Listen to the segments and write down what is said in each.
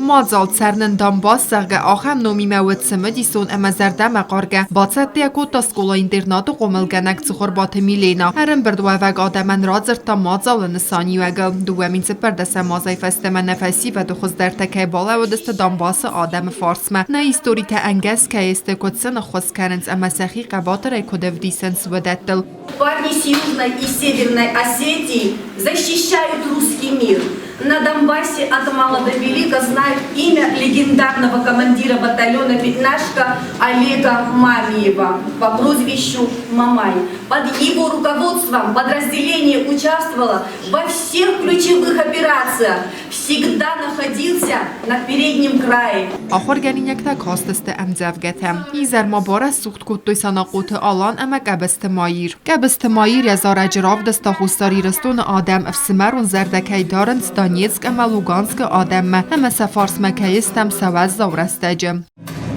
Мадзал Цӕрнын Донбасс, зӕгъгӕ, ахӕм номимӕ уыд цымыдисон ӕмӕ зӕрдӕмӕхъаргӕ. Бацӕттӕ йӕ кодта скъола-интернаты хъомылгӕнӕг Цыхуырбаты Милена. Ӕрӕмбырдуӕвӕг адӕмӕн радзырдта мадзалы нысаниуӕгыл. 2014 азӕй фӕстӕмӕ нӕ фӕсивӕды хуыздӕртӕ кӕй балӕууыдысты Донбассы адӕмы фарсмӕ. Нӕ историтӕ ӕнгӕс кӕй сты, куыд сын ӕххуыс кӕнынц ӕмӕ сӕхи хъӕбатырӕй куыд ӕвдисынц, уыдӕттыл. Парни с Южной и Северной Осетии защищают русский мир. На Донбассе от мала до велика знают имя легендарного командира батальона «Пятнашка» Олега Мамиева по прозвищу Мамай. Под его руководством подразделение участвовало во всех ключевых операциях, всегда находился на переднем крае. Ахуыргӕнинӕгтӕ кастысты ӕмдзӕвгӕтӕ. Изӕрмӕ барӕсугъд кодтой Санахъоты Алан ӕмӕ Къӕбысты Маир. Къӕбысты Маир йӕ зарӕджы равдыста Хуссар Ирыстоны адӕм ӕфсымӕрон зӕрдӕ кӕй дарынц Донецк ӕмӕ Луганскы адӕммӕ ӕмӕ сӕ фарсмӕ кӕй стӕм сӕ уӕззау рӕстӕджы.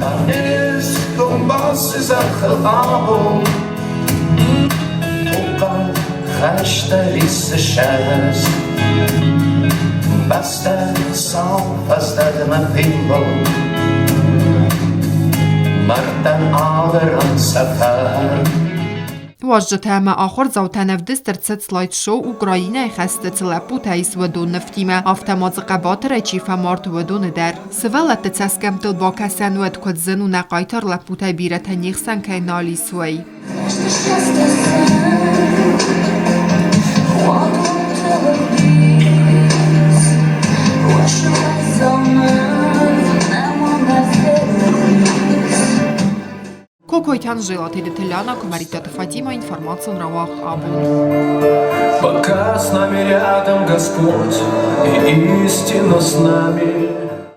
Донецк, Донбассы зӕххыл абон Тохъхъау хӕстӕ риссы сӕрст. Бӕстӕ сау фӕздӕгмӕ фембӕлд. Мӕрдтӕн алы сӕ фӕр. Уазджытӕ ӕмӕ ахуырдзаутӕн ӕвдыст ӕрцыд слайд-шоу Украинӕйы хӕсты цы лӕппутӕ ис, уыдон нывтимӕ, афтӕ ма дзы хъӕбатырӕй чи фӕмард, уыдоны дӕр. Сывӕллӕтты цӕсгӕмттыл бакӕсӕн уӕд куыд зын у, нӕ хъайтар лӕппутӕй бирӕтӕ не хсӕн кӕй нал ис, уый. Кокойты Анжела, Тедеты Ляна, Куымӕридтаты Фатимӕ, информацион рауагъд абон. Пока с нами рядом Господь и истина с нами.